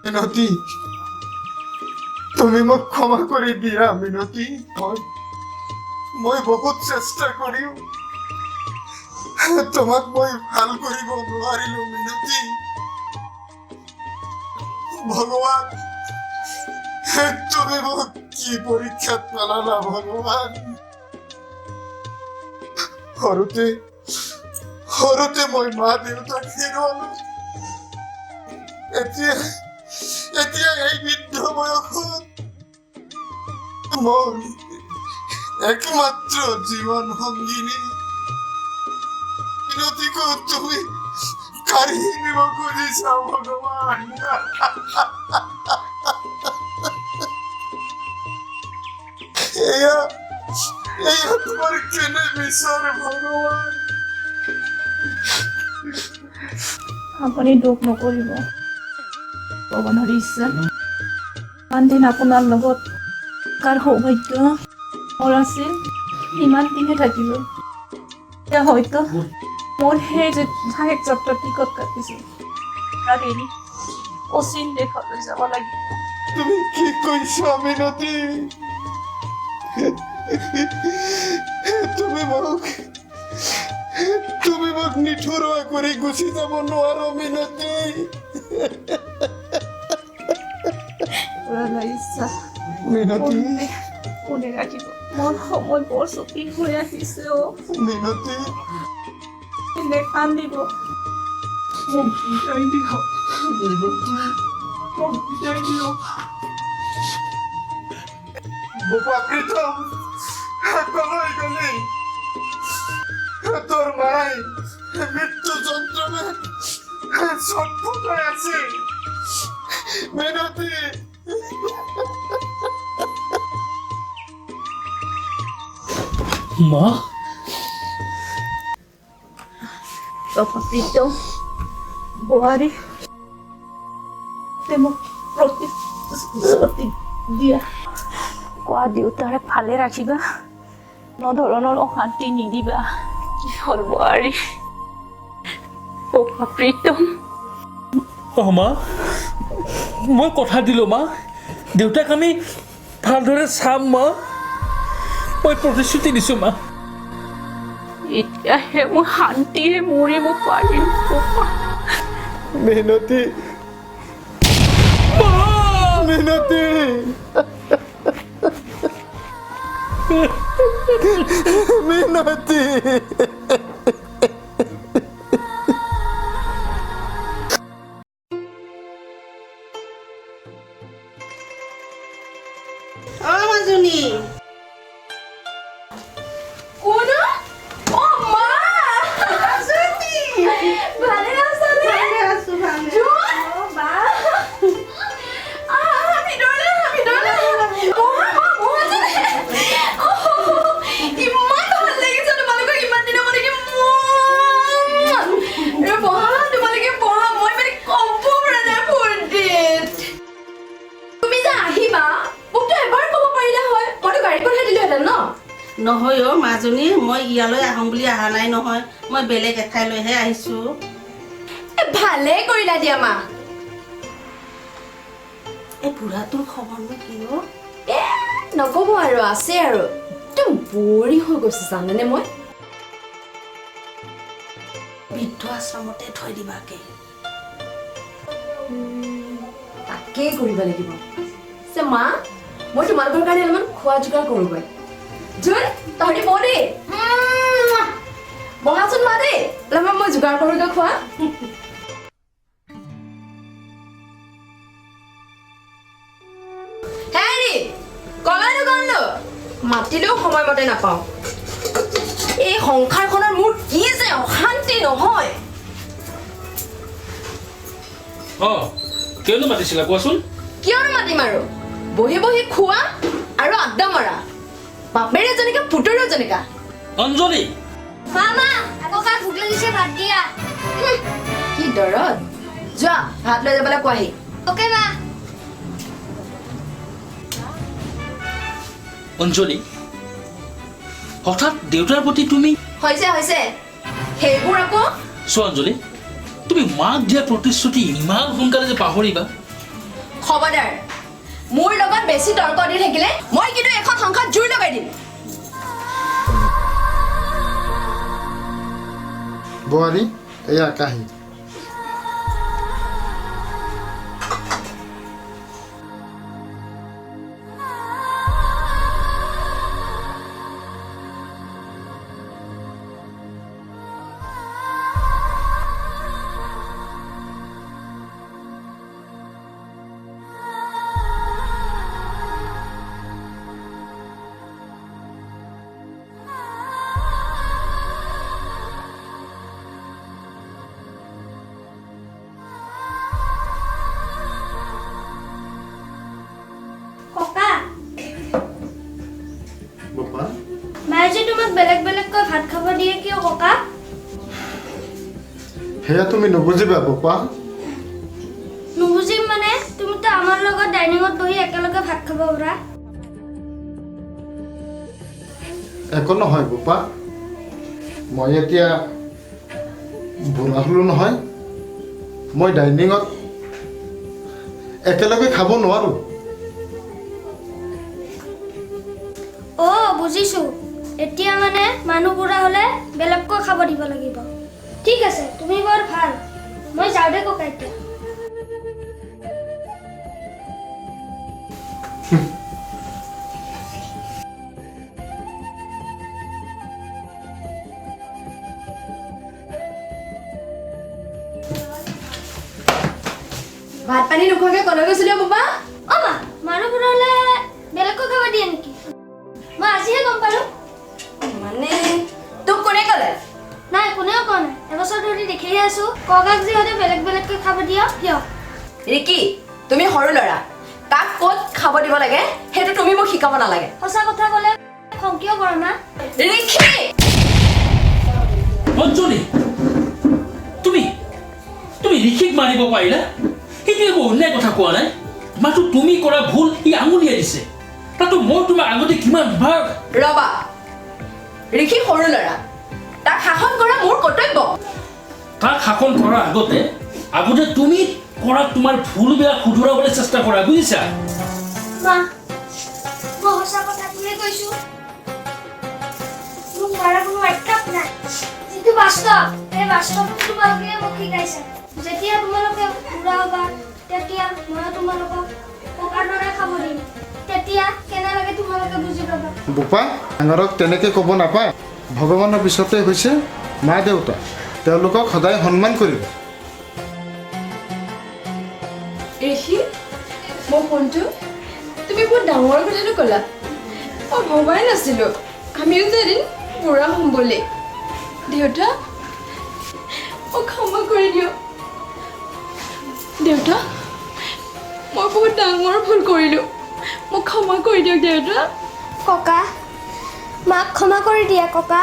মিনতি, তুমি মোক ক্ষমা কৰি দিয়া মিনতি। মই বহুত চেষ্টা কৰিও তোমাক মই ভাল কৰিব নোৱাৰিলো মিনতি। ভগৱান, তুমি মোক কি পৰীক্ষাত পেলালা ভগৱান। সৰুতে সৰুতে মই মা দেউতাক হেৰুৱালো, এতিয়া এতিয়া এই বৃদ্ধ বয়সত মোৰ একমাত্ৰ জীৱন সংগিনী মিনতিকো তুমি কাঢ়ি নিব খুজিছা ভগৱান। এয়া এয়া তোমাৰ কেনে বিচাৰ ভগৱান? আপুনি দুখ নকৰিব, ভগৱানৰ ইচ্ছা। ইমান দিন আপোনাৰ লগত কাৰ সৌভাগ্য মোৰ আছিল, ইমান দিনে থাকিলোঁ। এতিয়া হয়তো মোৰ সেই যে শেষ যাত্ৰাৰ টিকট কাটিছোঁ, তাক এৰি অচিন দেশলৈ যাব লাগিব। তুমি কি কৈছা মিনতি? তুমি মোক তুমি মোক নিঠৰুৱা কৰি গুচি যাব নোৱাৰো মিনতি। ভগৱানৰ ইচ্ছা। মিনতি, কোনে ৰাখিব? মোৰ সময় বৰ চুটি হৈ আহিছে অ। মিনতি, নেকান্দিব, মোক বিদায় দিয়ক, মোক বিদায় দিয়ক। বোপা প্ৰীতম, কলৈ গলি? তোৰ মাই মৃত্যু যন্ত্ৰণাত ছটফটাই আছে। মিনতি, মা, বাবা প্ৰীতম, বোৱাৰী মোক প্ৰতিশ্ৰুতি দিয়া, কোৱা দেউতাৰে ভালে ৰাখিবা, কোনো ধৰণৰ অশান্তি নিদিবা। কি হ'ল বোৱাৰী? বাবা প্ৰীতম। অ মা, মই কথা দিলোঁ মা, দেউতাক আমি ভালদৰে চাম মা, মই প্ৰতিশ্ৰুতি দিছোঁ মা। এতিয়াহে মই শান্তিৰে মৰিব পাৰিম বাবা। মিনতি, মিনতি, মিনতি। অ মাজনী, কোন? অ মা, ভালে আছানে? ভালে আছো, ভালে। জোন? অ বা, আহা, আহা, ভিতৰলৈ আহা, ভিতৰলৈ আহা। বহা, বহা, বহাচোন। অহ, ইমান ভাল লাগিছে তোমালোকক ইমান দিনৰ মূৰত দেখি। মুৱা! বহা, তোমালোকে বহা, মই মানে ক'ব পৰা নাই ফূৰ্তিত। তুমি যে আহিবা মোকতো এবাৰ ক'ব পাৰিলা হয়, মইতো গাড়ী পঠাই দিলোহেঁতেন ন। নহয় অ মাজনী, মই ইয়ালৈ আহোঁ বুলি অহা নাই নহয়, মই বেলেগ এঠাইলৈহে আহিছোঁ। এ, ভালেই কৰিলা দিয়া মা। এই বুঢ়াটোৰ খবৰনো কি অ? এ নক'ব আৰু, আছে আৰু, একদম বৰিং হৈ গৈছে জানেনে মই। বৃদ্ধ আশ্ৰমতে থৈ দিবাকে। তাকেই কৰিব লাগিব। যে মা, মই তোমালোকৰ কাৰণে অলপমান খোৱা যোগাৰ কৰোঁগৈ। জোন, তহঁতি বহ দেই। উম, বহাচোন মা দেই, অলপমান মই যোগাৰ কৰোঁগৈ খোৱা। হেৰি কলানো গ'লনো, মাতিলেও সময়মতে নাপাওঁ। এই সংসাৰখনত মোৰ কি যে অশান্তি নহয়। অ, কিয়নো মাতিছিলা কোৱাচোন? কিয়নো মাতিম আৰু, বহি বহি খোৱা আৰু আড্ডা মাৰা, বাপেৰে যেনেকা পুতৰেও যেনেকা। অঞ্জলি, মামা, ককা ভোক লাগিছে, ভাত দিয়া। কি দৰদ, যোৱা ভাত লৈ যাবলৈ কোৱাহি। অ'কে মা। অঞ্জলি, হঠাৎ দেউতাৰ প্ৰতি তুমি হৈছে হৈছে সেইবোৰ আকৌ। চোৱা অঞ্জলি, তুমি মাক দিয়া প্ৰতিশ্ৰুতি ইমান সোনকালে যে পাহৰিবা, খবৰদাৰ, মোৰ লগত বেছি তৰ্ক দি থাকিলে মই কিন্তু এখন সংসাৰ জুই লগাই দিম। বোৱাৰী, এয়া কাহি। মায়ে যে তোমাক বেলেগ বেলেগকৈ ভাত খাব দিয়ে কিয় ককা? সেয়া তুমি নুবুজিবা বোপা। নুবুজিম মানে? তুমিতো আমাৰ লগত ডাইনিঙত বহি একেলগে ভাত খাব পাৰা। একো নহয় বোপা, মই এতিয়া বুঢ়া হলো নহয়, মই ডাইনিঙত একেলগে খাব নোৱাৰো। অ বুজিছো, এতিয়া মানে মানুহ বুঢ়া হলে বেলেগকৈ খাব দিব লাগিব। ঠিক আছে, তুমি বৰ ভাল। মই যাওঁ দে ককা এতিয়া। ভাত পানী নোখোৱাকে কলৈ গৈছিলে বোপা? অ মা, মানুহ বুঢ়া হলে বেলেগকৈ খাব দিয়ে নেকি? মই আজিহে গম পালো। মানে তোক কোনে ক'লে? নাই, কোনেও কোৱা নাই, এবছৰ ধৰি দেখিহে আছো ককাক যে সদায় বেলেগ বেলেগকৈ খাব দিয়া কিয়? ৰিকি, তুমি সৰু ল'ৰা, কাক ক'ত খাব দিব লাগে সেইটো তুমি মোক শিকাব নালাগে। সঁচা কথা ক'লে খং কিয় কৰা মা? ৰিকি! অঞ্জলি, তুমি তুমি ঋষিক মাৰিব পাৰিলা? সেইটো একো অন্যায় কথা কোৱা নাই। মাথো তুমি কৰা ভুল ই আঙুলিয়াই দিছে। তাতো মই তোমাক আগতে কিমান বাৰ। ৰবা, ঋষি সৰু ল'ৰা, তাক শাসন কৰা মোৰ কৰ্তব্য। তাক শাসন কৰাৰ আগতে আগতে তুমি কৰা তোমাৰ ভুলবিলাক শুধৰাবলৈ চেষ্টা কৰা, বুজিছা? মা, মই সঁচা কথাটোহে কৈছো। মোক মাৰাৰ কোনো অভ্যাস নাই। যিটো বাস্তৱ, সেই বাস্তৱটো তোমালোকে মোক শিকাইছা। যেতিয়া তোমালোকে বুঢ়া হ'বা তেতিয়া মই তোমালোকক ককাৰ দৰে খাব দিম। তেতিয়া কেনে লাগে তোমালোকে বুজি পাবা। বোপা, ডাঙৰক তেনেকৈ ক'ব নাপায়। ভগৱানৰ পিছতে হৈছে মা দেউতা, তেওঁলোকক সদায় সন্মান কৰিব। ঋষি, মোৰ ফোনটো তুমি বহুত ডাঙৰ কথাটো ক'লা। মই ভবাই নাছিলোঁ আমিও যে এদিন বুঢ়া হ'ম বুলি। দেউতা, মোক ক্ষমা কৰি দিয়ক। দেউতা, মই বহুত ডাঙৰ ভুল কৰিলোঁ, মোক ক্ষমা কৰি দিয়ক দেউতা। ককা, মাক ক্ষমা কৰি দিয়া ককা।